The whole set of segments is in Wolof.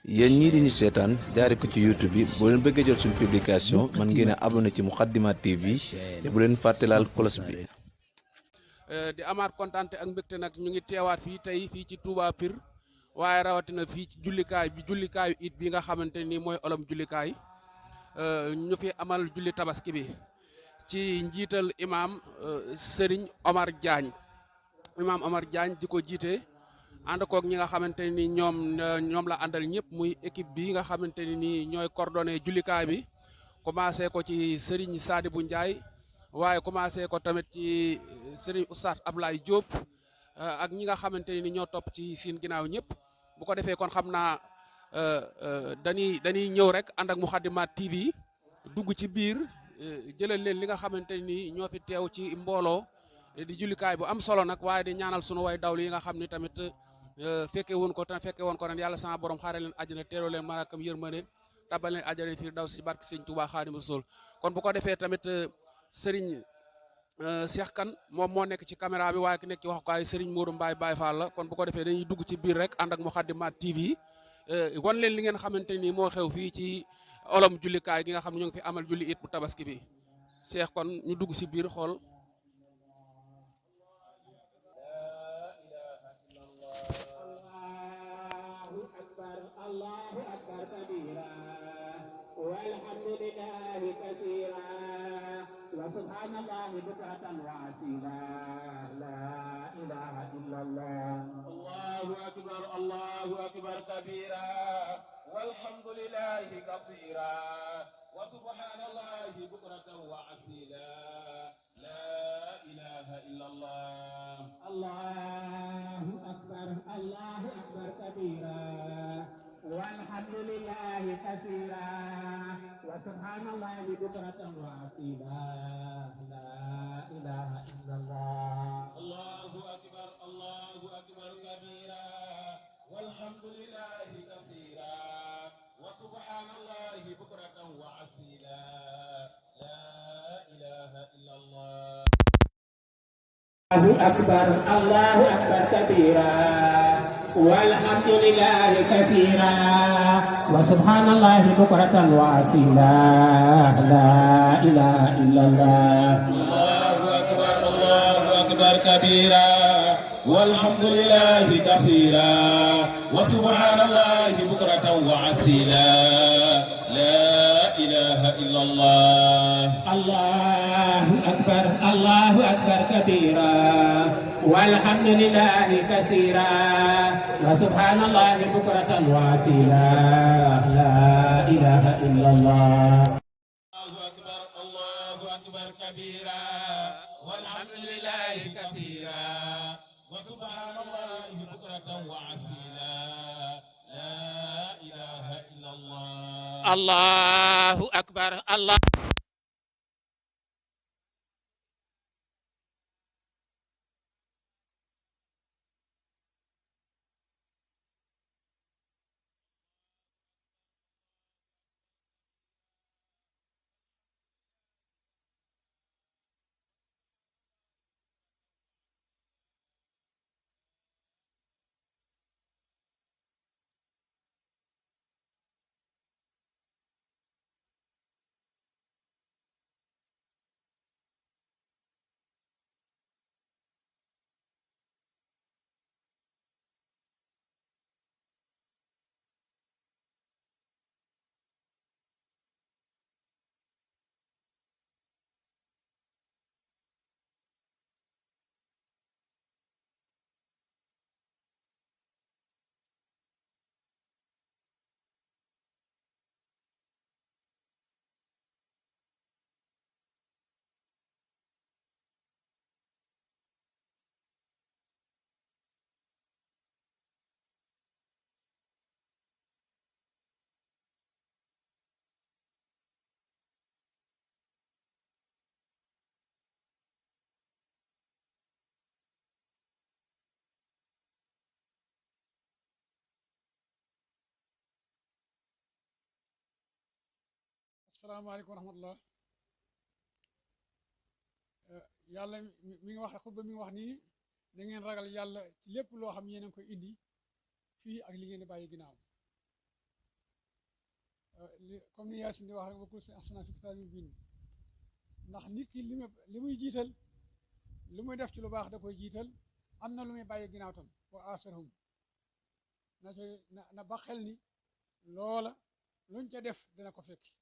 yéen ñii di ñu seetaan jaare ko ci YouTube bi boo leen bëggee jot suñu publication man ngeen a abonné ci Moukhaddamatoul TV te bu leen fàtte laal cloche bi. di amaat kontaante ak mbégte nag ñu ngi teewaat fii tey fii ci Touba Pire waaye rawatina fii ci jullikaayu it bi nga xamante ni mooy olom jullikaay ñu fi amal julli tabaski bi ci njiital imaam Serigne Omar Diagne imaam Omar Diagne di ko jiite ànd koog ñi nga xamante ni ñoom la àndal ñëpp muy équipe bi nga xamante ni ñooy coordonné jullikaay bi commencé ko ci Serigne Sadibou Ndiaye waaye commencé ko tamit ci Serigne Oustaz Ablaye Diop ak ñi nga xamante ni ñoo topp ci seen ginnaaw ñëpp bu ko defee kon xam naa dañuy ñëw rek ànd ak Moukhaddamatoul TV dugg ci biir jëlal leen li nga xamante ni ñoo fi teew ci mbooloo di jullikaay bu am solo nag waaye di ñaanal sunu way dawlu yi nga xam ni tamit fekke woon ko ren yàlla sama borom xaare leen àjjana teeroo leen maanaam yërmande tabal leen àjjana fii daw si barke Sëñ Touba Xaadimu Rasuul kon bu ko defee tamit Serigne Cheikh Kane moom moo nekk ci caméra bi waaye ki nekk ci waxukaay Serigne Modou Mbaye Baye Fall la kon bu ko defee dañuy dugg ci biir rek ànd ak Moukhaddamatoul TV wan leen li ngeen xamante ni moo xew fii ci olom jullikaay gi nga xam ne ñu ngi fi amal julli it bu tabaski bi Cheikh kon ñu dugg si biir xool. سبحان الله بكرة وأصيلا لا إله إلا الله الله أكبر كبيرا والحمد لله كثيرا وسبحان الله بكرة وأصيلا لا إله إلا الله الله أكبر كبيرا والحمد لله كثيرا وسبحان الله بكرة وأصيلا لا إله إلا الله الله أكبر كبيرا والحمد لله كثيرا وسبحان الله بكرة وأصيلا لا إله إلا الله الله أكبر كبيرا والحمد لله كثيرا وسبحان الله بكرة وأصيلا لا إله إلا الله الله أكبر كبيرا والحمد لله كثيرا وسبحان الله بكرة وأصيلا لا إله إلا الله الله أكبر كبيرا والحمد لله كثيرا وسبحان الله بكرة وأصيلا لا إله إلا الله الله أكبر كبيرا والحمد لله كثيرا وسبحان الله بكرة وأصيلا لا إله إلا الله الله أكبر الله asalaamaaleykum wa rahmatullah yàlla mi ngi wax xutba mi ngi wax nii na ngeen ragal yàlla ci lépp loo xam yéen a ngi koy indi fii ak li ngeen di bàyyi ginnaaw comme ni Yaasin di wax rek wakul seen ahsana fi kitaabin mubiin ndax nit ki li muy jiital li muy def ci lu baax da koy jiital am na lu muy bàyyi ginnaaw tam wa asarhum na ba xel ni loola luñ ca def dina ko fekki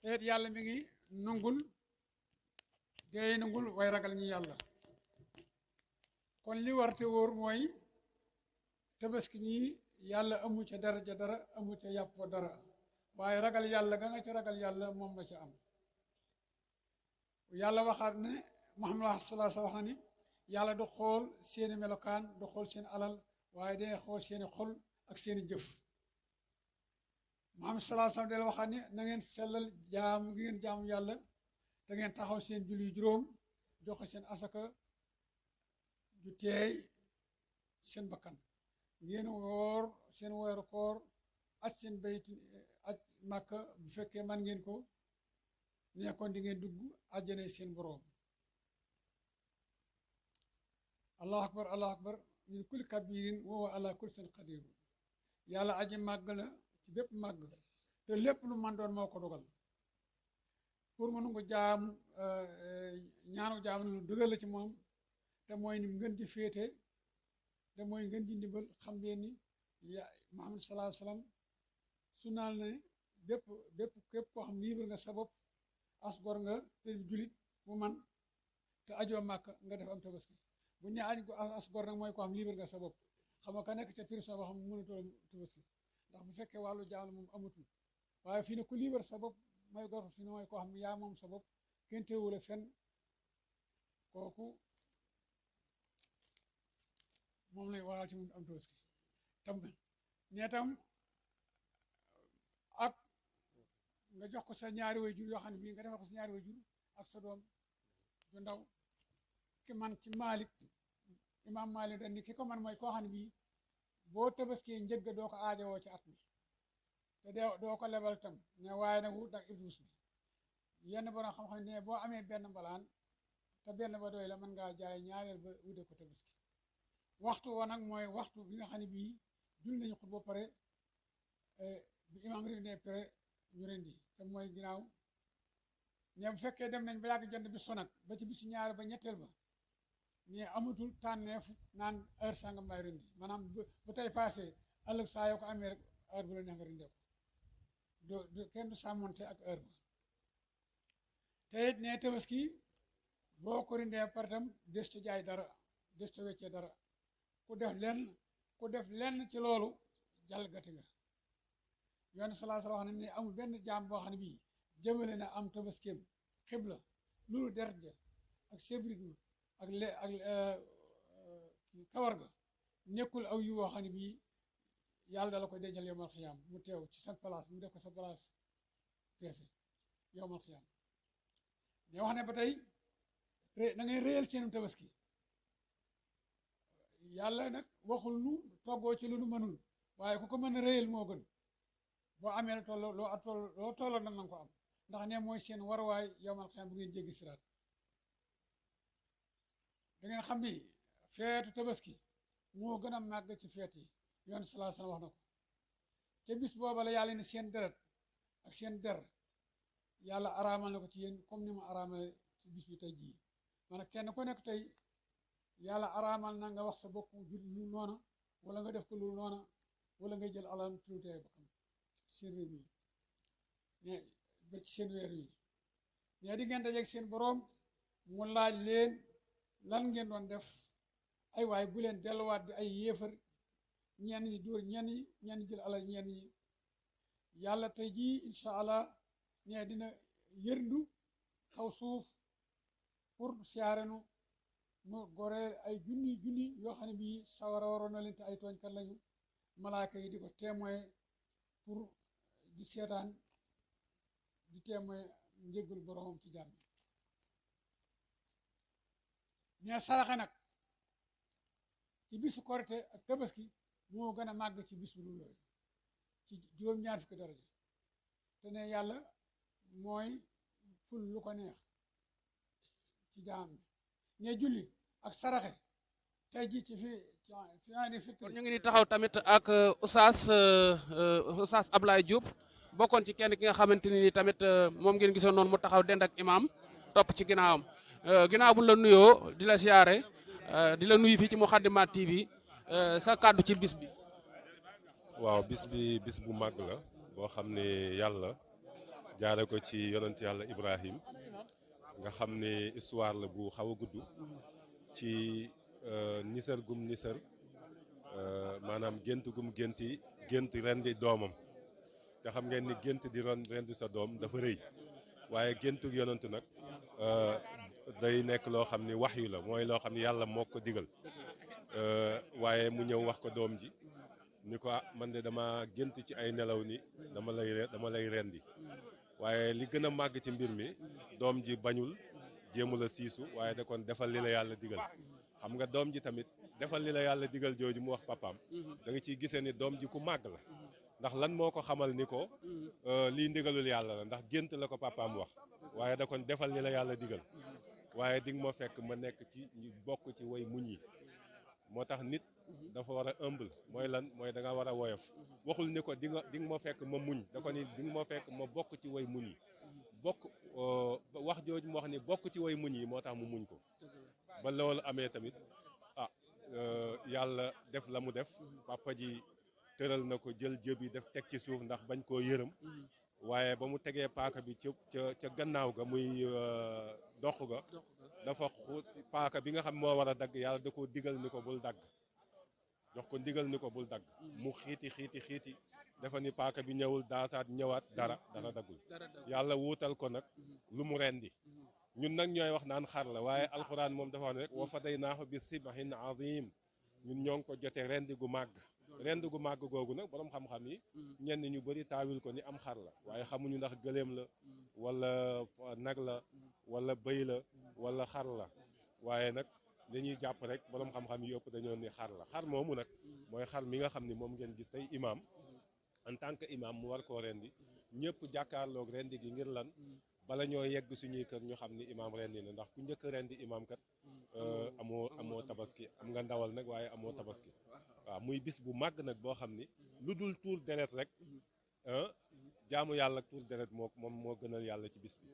te it yàlla mi ngi nungul day nungul way ragal ñi yàlla kon li war te wóor mooy tabaski ñii yàlla amu ca daraja dara amu ca yàpp dara waaye ragal yàlla ga nga ca ragal yàlla moom la ca am yàlla waxaat ne Muhammad sallallahu alayhi wa sallam wax na ni yàlla du xool seeni melokaan du xool seen alal waaye day xool seeni xol ak seeni jëf Muhammad sallallahu alayhi wa sallam del waxaat ni na ngeen sellal jaamu gi ngeen jaamu yàlla da ngeen taxaw seen julli juróom joxe seen asaka ju teey seen bakkan ngeen woor seen weeru koor aj seen bayti aj màkka bu fekkee man ngeen ko nekkoon di ngeen dugg àjjana seen boroom allahu akbar min kulli kabirin wa huwa ala kulli seen qadir yàlla aji màgg la ci bépp màgg te lépp lu man doon moo ko dogal pour mu nungu jaam ñaanu jaam lu dëggal la ci moom te mooy ni ngeen di féete te mooy ngeen di ndimbal xam ngeen ni Muhammad sallallahu alayhi wa sallam su naan ne képp koo xam libre nga sa bopp as gor nga te julit bu man te ajoo màkk nga def am tabaski bu ñu aj as gor nag mooy koo xam libre nga sa bopp xam nga ka nekk ca prison boo xam mënatoo tabaski ndax bu fekkee wàllu jaam la moom amatul waaye fii ne ku libre sa bopp mooy gor fi ne mooy koo xam ne yaa moom sa bopp kenn teewule fenn kooku moom lay waxal ci moom am tabaski tam ne tam ak nga jox ko sa ñaari waajur yoo xam ne bii nga defal ko sa ñaari waajur ak sa doom ju ndaw ki man ci Maalik imaam Maalik dañ ni ki ko man mooy koo xam ne bii boo tabaskee njëgg doo ko aajowoo ci at mi te doo ko lebal tam ne waaye nag wut ak iblis bi yenn borom xam-xam ne boo amee benn mbalaan te benn ba doy la mën ngaa jaay ñaareel ba wude ko tabaski waxtu wa nag mooy waxtu bi nga xam ne bii jul nañu xut ba pare bi imaam ri ne pare ñu rendi te mooy ginnaaw ne bu fekkee dem nañ ba yàgg jant bi sonat ba ci bisi ñaar ba ñetteel ba ne amatul tànneef naan heure sangam laay rendi maanaam bu tey passé ëllëg saa yoo ko amee rek heure bu la neex nga rendee ko kenn du sàmmonte ak heure ba te it ne tabaski boo ko rendee par tam des ca jaay dara des ca weccee dara ku def lenn ci loolu jalgati nga yoon salaa sala wax na ne amul benn jaam boo xam ne bii jëmale na am tabaskeem xibla loolu deret ja ak sébrit ma ak kawar ga nekkul aw yu woo xam ne bii yàlla dala koy dencal yowmal xiyaam mu teew ci sa place mu def ko sa place peese yowmal xiyaam ne wax ne ba tey da ngay réyal seenum tabaski yàlla nag waxul nu toggoo ci lu nu mënul waaye ku ko mën a réyal moo gën boo amee la toll loo tolloo nag nanga ko am ndax ne mooy seen warwaay yowmal xiyaam bu ngeen jéggi siraat da ngeen xam ni feetu tabaski moo gën a màgg ci feet yi yoon salaa sallam wax na ko ca bis booba la yàlla ni seen deret ak seen der yàlla araamal na ko ci yéen comme ni ma araamale ci bis bi tey jii maanaam kenn ku nekk tey yàlla araamal na nga wax sa bopp jur lu noona wala nga def ko lu noona wala nga jël alam tuutee bakkan seen réew mi ne ba ci seen weer wi ne di ngeen dajeeg seen boroom mu laaj leen lan ngeen doon def ay waay bu leen delluwaat di ay yéefar ñenn ñi dóor ñenn ñi jël alal ñenn ñi yàlla tey jii incha allah ne dina yërndu xaw suuf pour siyaarenu mu goreel ay junni yoo xam ne bii sawara waroon na leen te ay tooñkat lañu malaaka yi di ko témoin pour di seetaan di témoin njëggul boroomam ci jàmm ne saraxe nag ci bisu korite ak tabaski moo gën a màgg ci bis bu dul yooyu ci juróom-ñaar fukki daraja te ne yàlla mooy ful lu ko neex ci jaam bi ne julli ak saraxe tey ji fi aani kon fitri ñu ngi ni taxaw tamit ak Oustaz Ablaye Diop bokkoon ci kenn ki nga xamante ni tamit moom ngeen gisoon noonu mu taxaw dend ak imam topp ci ginnaawam ginnaaw bu la nuyoo di la siyaare di la nuyu fii ci Moukhaddamatoul TV sa kàddu ci bis bi. waaw bis bi bis bu màgg la boo xam ne yàlla jaare ko ci yonent yàlla Ibrahim nga xam ne histoire la bu xaw a gudd ci nisar gum nisar maanaam gént gum gént rendi doomam te xam ngeen ni gént di rendi sa doom dafa rëy waaye géntu yonent nag day nekk loo xam ni wax yu la mooy loo xam ni yàlla moo ko digal waaye mu ñëw wax ko doom ji ni ko man de dama gént ci ay nelaw ni dama lay rendi waaye li gën a màgg ci mbir mi doom ji bañul jéemu la siisu waaye da kon defal li la yàlla digal xam nga doom ji tamit defal li la yàlla digal jooju mu wax papaam da nga ciy gisee ni doom ji ku màgg la ndax lan moo ko xamal ni ko lii ndigalul yàlla la ndax gént la ko papaam wax waaye da kon defal li la yàlla digal waaye di nga ma fekk ma nekk ci ñu bokk ci way muñ yi moo tax nit dafa war a humble mooy lan mooy da nga war a woyof waxul ni ko di nga ma fekk ma muñ da ko ni di nga ma fekk ma bokk ci way muñ yi bokk wax jooju mu wax ni bokk ci way muñ yi moo tax mu muñ ko ba loolu amee tamit yàlla def la mu def papa ji tëral na ko jël jëbi def teg ci suuf ndax bañ koo yërëm waaye ba mu tegee paaka bi ca gannaaw ga muy dox ga dafa xuut paaka bi nga xam moo war a dagg yàlla da koo digal ni ko bul dagg jox ko ndigal ni ko bul dagg mu xiiti dafa ni paaka bi ñëwul daasaat ñëwaat dara daggul yàlla wuutal ko nag lu mu rendi ñun nag ñooy wax naan xar la waaye alxuraan moom dafa wax ne rek wa fadaynaahu bi sibhin azim ñun ñoo ngi ko jote rendi gu màgg googu nag borom xam-xam yi ñenn ñu bëri taawil ko ni am xar la waaye xamuñu ndax gëléem la wala nag la wala bëy la wala xar la waaye nag dañuy jàpp rek borom xam-xam yi yëpp dañoo ni xar la xar moomu nag mooy xar mi nga xam ni moom ngeen gis tey imam en tant que imam mu war koo rendi ñëpp jàkkaarloog rendi gi ngir lan bala ñoo yegg suñuy kër ñu xam ni imam rendi na ndax ku njëkk rendi imam kat amoo tabaski am nga ndawal nag waaye amoo tabaski waaw muy bis bu màgg nag boo xam ni lu dul tuur deret rek jaamu yàlla tuur deret moo gënal yàlla ci bis bi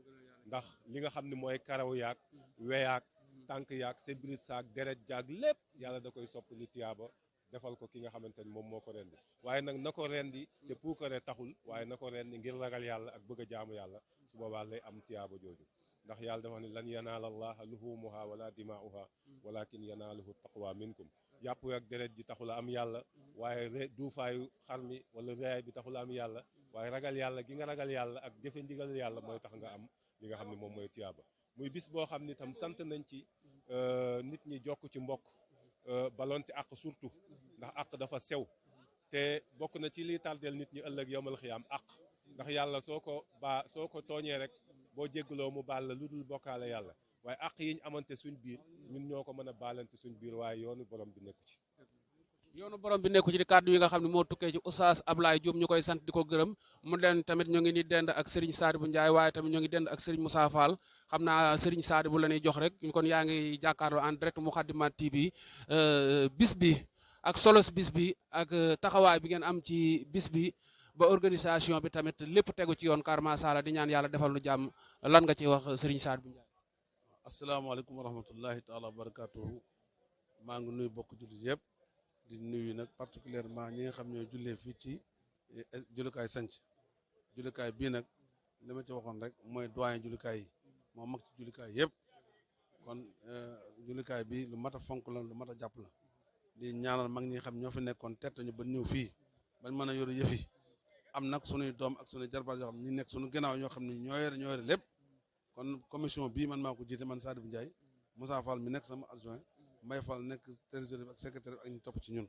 ndax li nga xam ni mooy karaw yaag weyaag tànk yaag sébris saak deret jaag lépp yàlla da koy sopp li tiyaaba defal ko ki nga xamante ni moom moo ko rendi waaye nag na ko rendi te puukare taxul waaye na ko rendi ngir ragal yàlla ak bëgg a jaamu yàlla su boobaa lay am tiyaaba jooju ndax yàlla dafa ne lan yanaala allaha luhumuha wala dimaa'uha walakin yanaaluhu taqwa minkum yàpp ak deret ji taxul a am yàlla waaye duufaayu xar mi wala réyaay bi taxul a am yàlla waaye ragal yàlla gi nga ragal yàlla ak jëfe ndigal yàlla mooy tax nga am li nga xam ne moom mooy tiyaaba muy bis boo xam ni tam sant nañ ci nit ñi jokk ci mbokk balonte àq surtout ndax àq dafa sew te bokk na ci liy tardeel nit ñi ëllëg yowmal xiyaam àq ndax yàlla soo ko tooñee rek boo jéggaloo mu baal la lu dul bokkaale yàlla waaye àq yi ñu amante suñ biir ñun ñoo ko mën a baalante suñ biir waaye yoonu borom bi nekku ci di kàddu yi nga xam ne moo tukkee ci Oustaz Ablaye Diop ñu koy sant di ko gërëm mu leen tamit ñu ngi ni dend ak Serigne Sadibou Ndiaye waaye tamit ñu ngi dend ak Serigne Moussa Fall xam naa Serigne Sadibou la ñuy jox rek kon yaa ngi jàkkaarloo en direct Moukhaddamatoul TV bis bi ak solos bis bi ak taxawaay bi ngeen am ci bis bi ba organisation bi tamit lépp tegu ci yoon kar masala di ñaan yàlla defal lu jàmm lan nga ci wax Serigne Sadibou Ndiaye. asalaamaaleykum wa rahmatullahi taala wa barakatuhu maa ngi nuyu bokk jullit yëpp di nuyu nag particulièrement ñi nga xam ñooy jullee fii ci jullikaay sanc jullikaay bii nag li ma ci waxoon rek mooy doyen jullikaay yi moo mag ci jullikaay yëpp kon jullikaay bi lu mat a fonk la lu mat a jàpp la di ñaanal mag ñi nga xam ñoo fi nekkoon tett ñu ba ñëw fii bañ mën a yoru yëfi am nag sunuy doom ak sunuy jarbaat yoo xam ñi nekk sunu gannaaw ñoo xam ne ñoo yore lépp kon commission bii man maa ko jiite man Sadibou Ndiaye Moussa Fall mi nekk sama adjoint Mbaye Fall nekk trésorier ak secrétaire ak ñu topp ci ñun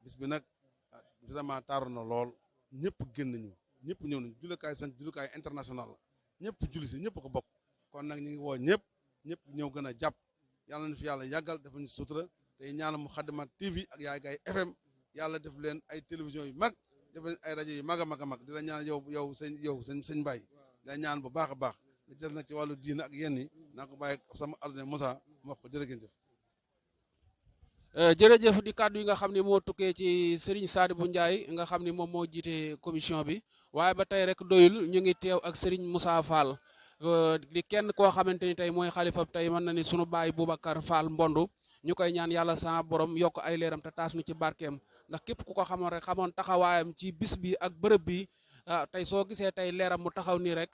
bis bi nag vraiment taaru na lool ñëpp génn nañu ñëpp ñëw nañu jullikaay sant jullikaay international la ñëpp julli si ñëpp ko bokk kon nag ñu ngi woo ñëpp ñëw gën a jàpp yàlla na fi yàlla yàggal dafa ñu sutura tey ñaanal Moukhaddamatoul TV ak Yaay Gaay FM yàlla def leen ay télévision yu mag def leen ay rajo yu mag a mag a mag di la ñaan yow sëñ Mbaye di la ñaan bu baax a baax li des nag ci wàllu diina ak yenn yi naa ko bàyyi sama adjoint Moussa mu wax ko jërë ngeen jëf jërëjëf di kàddu yi nga xam ne moo tukkee ci Serigne Sadibou Ndiaye nga xam ni moom moo jiite commission bi waaye ba tey rek doyul ñu ngi teew ak Serigne Moussa Fall di kenn koo xamante ni tey mooy xalifa tey mën na ni sunu baay Boubacar Fall Mbondu ñu koy ñaan yàlla sa borom yokk ay leeram te taas nu ci barkeem ndax képp ku ko xamoon rek xamoon taxawaayam ci bis bi ak bërëb bi tey soo gisee tey leeram mu taxaw nii rek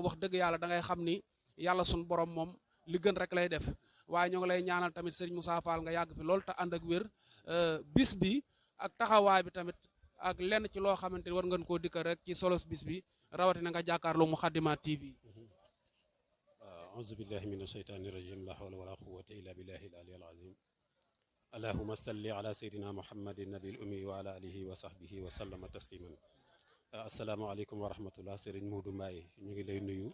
wax dëgg yàlla da ngay xam ni yàlla sunu borom moom li gën rek lay def. waaye ñoo ngi lay ñaanal tamit Serigne Moussa Fall nga yàgg fi loolu te ànd ak wér bis bi ak taxawaay bi tamit ak lenn ci loo xamante ni war ngeen koo dikka rek ci solos bis bi rawatina nga jàkkaarloo Moukhaddamatoul TV. auzu billahi min asheytaani rajim la hawla wala quwwata illa billahi al aliyyil azim allahumma salli ala sayyidina muhammadin nabil ummi wa ala alihi wa sahbihi wa sallama tasliman asalaamaaleykum wa rahmatullah Serigne Modou Mbaye ñu ngi lay nuyu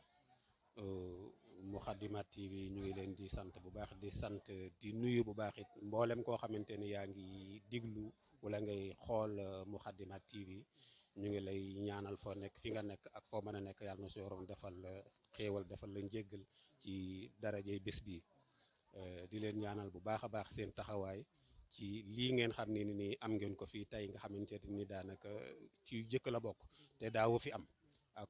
Moukhaddamatoul TV ñu ngi leen di sant bu baax di sant di nuyu bu baax it mboolem koo xamante ni yaa ngi diglu wala ngay xool Moukhaddamatoul TV ñu ngi lay ñaanal foo nekk fi nga nekk ak foo mën a nekk yàlla na su borom defal la xéewal defal la njéggal ci darajey bés bi di leen ñaanal bu baax a baax seen taxawaay ci lii ngeen xam ne ni am ngeen ko fii tey nga xamante ni daanaka ci jëkk la bokk te daawu fi am.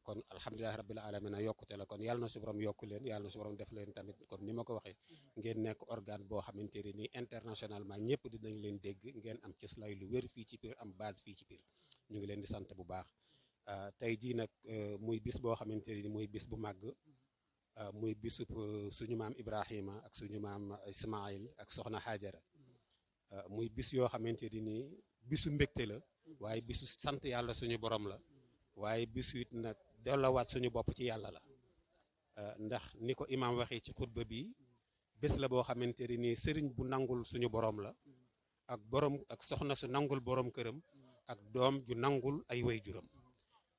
kon alhamdulilah rabbil alamin yokkute la kon yàlla na su borom yokku leen yàlla na su borom def leen tamit comme ni ma ko waxee ngeen nekk organe boo xamante ne ni internationalement ñëpp dinañ leen dégg ngeen am cëslaay lu wér fii ci biir am base fii ci biir ñu ngi leen di sant bu baax tey jii nag muy bis boo xamante ne ni muy bis bu màgg muy bisub suñu maam Ibrahima ak suñu maam Ismaïl ak soxna Hajara muy bis yoo xamante ne ni bisu mbégte la waaye bisu sant yàlla suñu borom la. waaye bisu it nag delloowaat suñu bopp ci yàlla la ndax ni ko imaam waxee ci xutba bi bés la boo xamante ne nii sëriñ bu nangul suñu borom la ak borom ak soxna su nangul borom këram ak doom ju nangul ay waajuram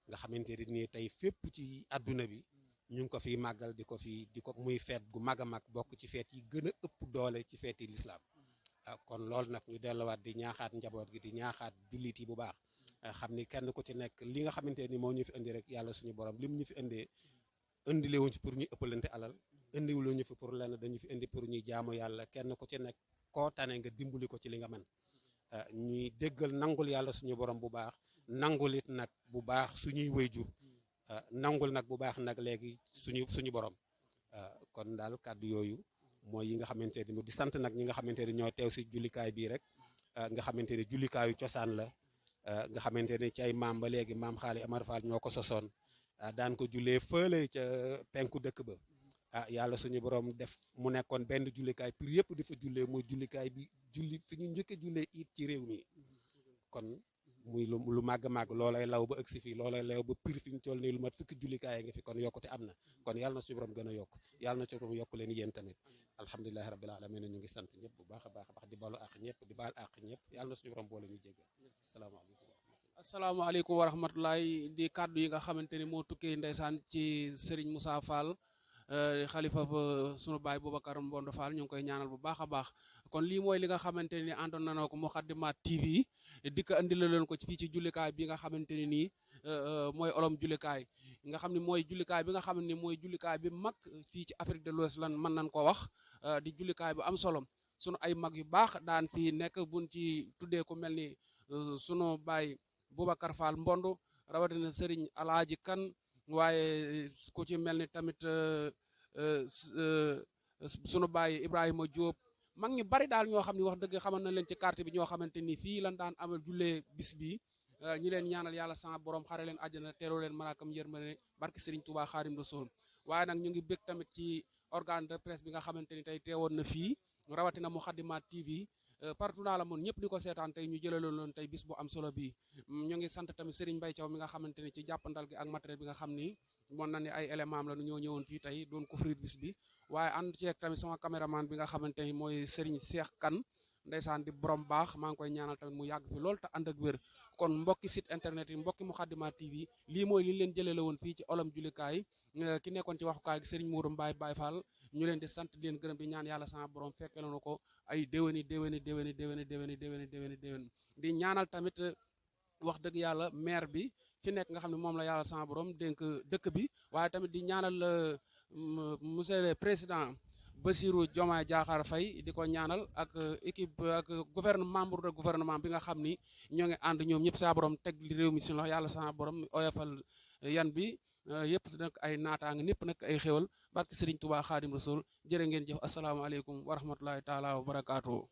nga xamante ne nii tey fépp ci àdduna bi ñu ngi ko fiy màggal di ko muy feet gu mag a mag bokk ci feet yi gën a ëpp doole ci feeti lislaam kon loolu nag ñu delluwaat di ñaaxaat njaboot gi di ñaaxaat jullit yi bu baax. xam ni kenn ku ci nekk li nga xamante ni moo ñu fi indi rek yàlla suñu borom lim ñu fi indee indilewuñ ci pour ñu ëppalante alal indiwuñu ñu fi pour lenn dañu fi indi pour ñuy jaamu yàlla kenn ku ci nekk koo tane nga dimbali ko ci li nga mën ñuy déggal nangul yàlla suñu borom bu baax nangul it nag bu baax suñuy wayjur nangul nag bu baax nag léegi suñu borom kon daal kàddu yooyu mooy yi nga xamante ni di sant nag ñi nga xamante ni ñoo teew si jullikaay bii rek nga xamante ni jullikaayu cosaan la. nga xamante ne ci ay maam ba léegi maam Xaali Amar Fall ñoo ko sosoon daan ko jullee fële ca penku dëkk ba yàlla suñu borom def mu nekkoon benn jullikaay pour yëpp di fa jullee mooy jullikaay bi fi ñu njëkk a jullee it ci réew mi kon muy lu màgg màgg loolay law ba ëgsi fii loolay law ba pir fi ñu toll nii lu mat fukki jullikaay ngi fi kon yokkute am na kon yàlla na suñu borom gën a yokk yàlla na suñu borom yokk leen yéen tamit alhamdulilahi rabbil alamin ñu ngi sant ñëpp bu baax a baax di balu àq ñëpp di baal àq ñëpp yàlla na suñu borom boole ñu jéggal asalaamaaleykum wa rahmatulahi di kàddu yi nga xamante ni moo tukkee ndeysaan ci Serigne Moussa Fall xalifa sunu baay Boubacar Mbondu Fall ñu ngi koy ñaanal bu baax a baax kon lii mooy li nga xamante ni àndoon na ko Moukhaddamatoul TV di ko andi la leen ko fii ci jullikaay bi nga xamante ni nii mooy olom jullikaay nga xam ne mooy jullikaay bi nga xam ne mooy jullikaay bi mag fii ci Afrique de l'Ouest lan mën nañ ko wax di jullikaay bu am solo sunu ay mag yu baax daan fii nekk buñ ci tuddee ku mel ni sunu baay Boubacar Fall Mbondu rawatina Serigne Alaaji Kan waaye ku ci mel ni tamit sunu baay Ibrahima Diop mag ñu bari daal ñoo xam ne wax dëgg xamal na leen ci carte bi ñoo xamante ni fii lan daan amal jullee bis bi ñi leen ñaanal yàlla sama borom xare leen àjjana teeroo leen malaakam yërmande barke Serigne Touba Xaadim Rasul waaye nag ñu ngi bég tamit ci organe de presse bi nga xamante ni tey teewoon na fii rawatina Moukhaddamatoul TV partout dans le monde ñëpp di ko seetaan tey ñu jëlaloon loon tey bis bu am solo bii ñu ngi sant tamit Serigne Mbaye Thiaw mi nga xamante ni ci jàppandal gi ak matériel bi nga xam ni mën na ni ay élément am la nu ñoo ñëwoon fii tey doon couvrir bis bi waaye ànd ceeg tamit sama caméraman bi nga xamante ni mooy Serigne Cheikh Kane ndeysaan di borom baax maa ngi koy ñaanal tamit mu yàgg fi lool te ànd ak wér kon mbokki site internet yi mbokki Moukhaddamatoul TV lii mooy li ñu leen jëlee la woon fii ci olom jullikaay ki nekkoon ci waxukaay gi Serigne Modou Mbaye Baye Fall ñu leen di sant di leen gërëm di ñaan yàlla sama borom fekke na ko ay déwéni di ñaanal tamit wax dëgg yàlla maire bi fi nekk nga xam ne moom la yàlla sama borom dénk dëkk bi waaye tamit di ñaanal monsieur le président Bassirou Diomaye Diakhar Faye di ko ñaanal ak équipe ak membre de gouvernement bi nga xam ni ñoo ngi ànd ñoom ñëpp saa borom teg li réew mi si loxo yàlla saa borom oyofal yan bi yëpp si nag ay naataange ñëpp nag ay xéwal barke Serigne Touba Khadim Rasoul jërë ngeen jëf asalaamaaleykum wa rahmatulahi taala wa barakaatu.